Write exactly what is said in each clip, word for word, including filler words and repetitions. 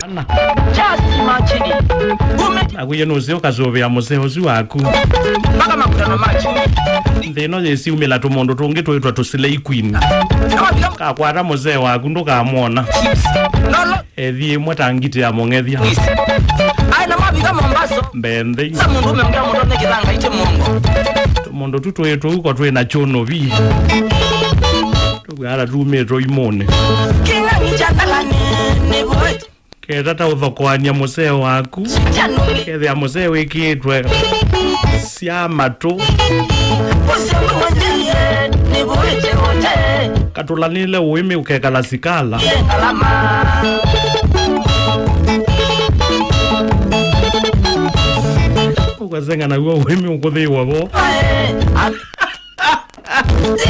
Just imagine. Kumĩte. Nakwĩie nũsĩ ũkasũvĩa mũseo ũsu waku. Mpaka makutano ma chumbi. Nthĩ ĩno yĩsiumĩla tũmũndũ tũngĩ twĩtwa tũslay queen. Kakwata mũseo waku ndũkamwona. Chips. Nolo. Ethi ĩmwe ta ngiti ya mũng'ethya. Ai, na mavika Mombasa. Mbee nthĩ. Sa mũndũ ũmeongea mũndũ nĩ kĩthanga ite mũongo. Tũmũndũ tu twĩ tũu ko twĩ na chũnũvi. Tũkwĩara tumĩtwo imũnĩ. Kĩng'ang'i kya ndalani nĩ vuĩte. Keta ta ũthokoany'a mũseo waku. Kethĩa mũseo wĩkĩĩtwe sya matũ. Katũlanĩle ũĩmĩ ũkekala sikala. Ũkasenga naw'o ũĩmĩ ũkũthĩĩwa vo.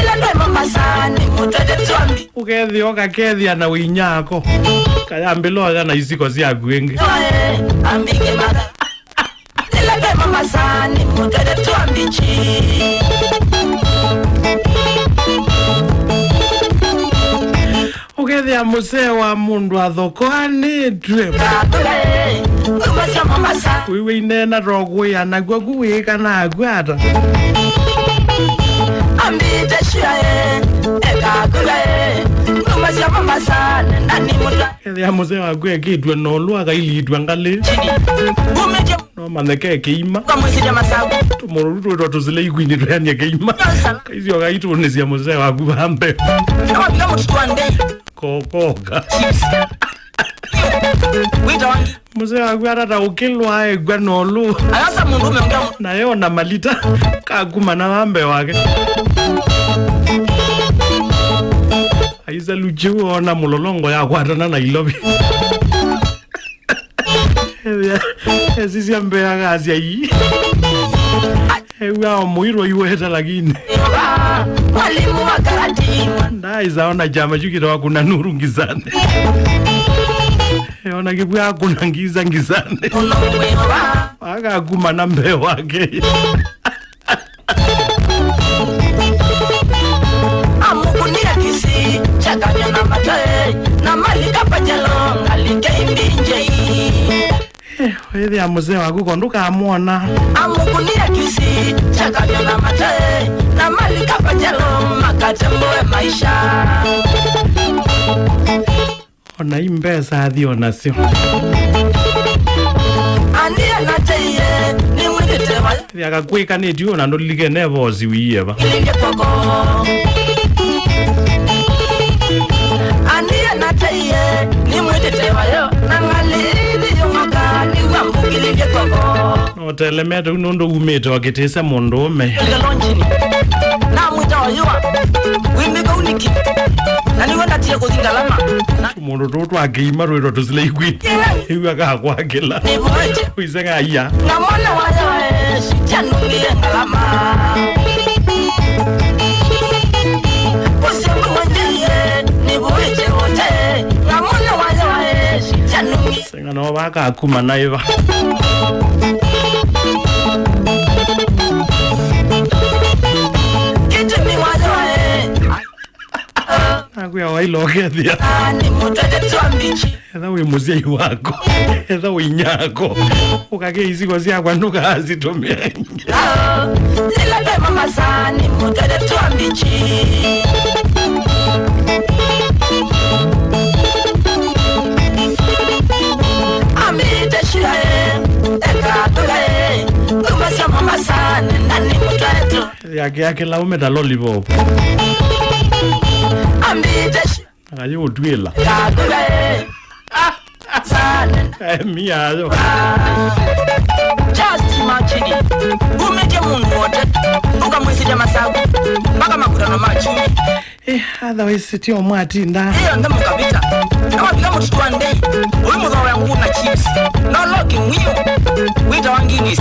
Ila ndwe mama sani mutete twambi. Ũkethĩa ũkakethĩa na ũinyako. Kayambĩla oya na isiko syaku ĩngĩ. Oe, ambike mara. Ila ndwe mama sani mutete twambi chi. Ũkethĩa mũsee wa mũndũ athokoanĩtw'e. Wĩw'a ineena tokũĩa nakw'o ku wĩĩka nakw'o ata? Ambĩte syae, eka kũgae, nguma sya Mombasa, nenda nĩ mũtwa. Ethĩa mũsee waku ekĩtw'e nolũ akailitw'a ngalĩ. Chini, kumĩtye. No manyeke kĩima. Kamwĩsĩlya masaku. Tũmũrũru twĩtwa tũsile ikwinĩ twĩanie kĩima. Kaisyo kaitũnĩsya mũsee waku vambe. Nawavika mũtitũ wa ndei. Kokoka. Wĩta wangi. Mũsee waku atata ũkĩlwa aegwa nolũ. Ayasa mũndũ ũmeongea. Naye ona malita. Kakuma na vambe wake. Aisa luchiu ona mũlolongo yakwatana na ilovi. Esisya mbeaga asyai. Ew'a omũirwa iweta lakini. Mwalimu wa karati. Ndaisa ona chama chukita wakuna nuru ngizane. Eona kibwa akuna ngiza ngizane. Akakuma na mbee wake. Amukunia kisi chakanywa na matae na mali kapachalo ngalike imbinjei. Eh, wĩthĩa mũsee waku ko ndũkamwona. Amukunia kisi chakanywa na matae na mali kapachalo makatemboe maisha. Ona imbesa athi onasyo. Anie nateiye, nĩmwĩtĩte vayo. Yakakwĩkanĩtye ona ndũlilike neva ũsiwie va. Ililye kwoko. Anie nateiye, nĩmwĩtĩte vayo. Na ngalĩ ĩthi yũmaka, nĩw'a mbukililye kwoko. No ũtelemete u nũndũ umĩte wakĩtĩsya mũndũũme. Ĩlelonjini. Namwĩta oyũa. Wĩmbĩka uniki. Na nĩw'o ndatie kũthi ngalama. Na mũndũ tũũ twa kĩima twĩtwa tũsile ikwĩ. Ĩw'a kakwakĩla. Nĩvoete. Ũiseng'aia. Na mwana wayo Yesu, kyanumie ngalama. Ũsio mwendeie, nĩvoete wote. Na mwana wayo Yesu, kyanumie. Seng'a no vakakuma na ĩva. Kĩtumi wayo, eh. Nakwĩa waila ũkethĩa. Ah, nĩ mũtete twa mbichi. Etha wĩ mũsyai wako. Etha wĩ inyako. Ũkakĩa isiko syakwa ndũkaasitũmĩa. Ah, lila pema masani mũtete twa mbichi. Ambĩte shira, eh, eka tũgae. Nyumba sya mama sana, nani mũtwaeto? Yake yake laume ta lollipop. Ambĩte shi- Akaye ũtwĩla. Eka tũgae. Sana. Kae miayo. Just imagine. Umĩtye mũndũ wote. Ũkamwĩsĩlya masaku. Mpaka makutano ma chumbi. Eh, otherwise, tio mwatinda. Ĩyo nde mũkavita. Nawavika mũtitũ wa ndei. Ũyũ mũthooya ngũkũ na chips. No loki mwio. Wĩtawa Guinness.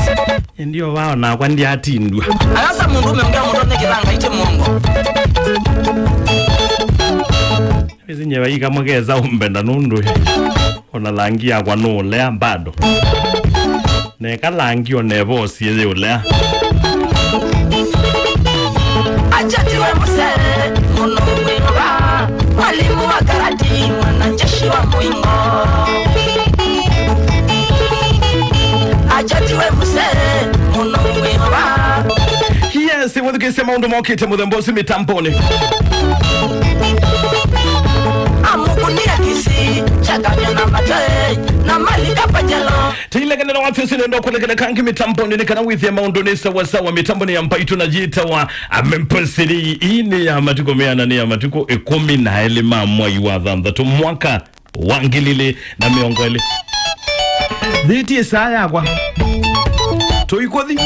Ndio vao nakwa ndiatindwa. Ayasa mũndũ ũmeongea mũndũ nĩ kĩthanga ite mũongo. Ĩsi nyeva ikamwe kesa ũmbenda nũndũ ĩ. Ona langi yakwa nũũlea bado. Neka langi ona ĩvosie yĩũlea. Achatiwe mũsee, mũno mwĩva, mwalimu wa karati, mwanajeshi wa mũingo. Ise maũndũ mokĩte mũthemba ũsu mĩtambonĩ. Amukunia kisi chakavya na matae na malika pajalo. Tĩilekanĩra wa Fisi nendo kũlekeleka angĩ mĩtambonĩ nĩ kana wĩthĩe maũndũ nĩ sawasawa mĩtambonĩ ya mbaitũ na yĩtawa Amempesiri. Ii nĩ ya matukũ meana? Nĩ ya matukũ ĩkũmi na elĩ ma mwai wa thanthatũ mwaka wa ngili ilĩ na mĩongo ĩlĩ. Thĩtie saa yakwa. Tũikũthi.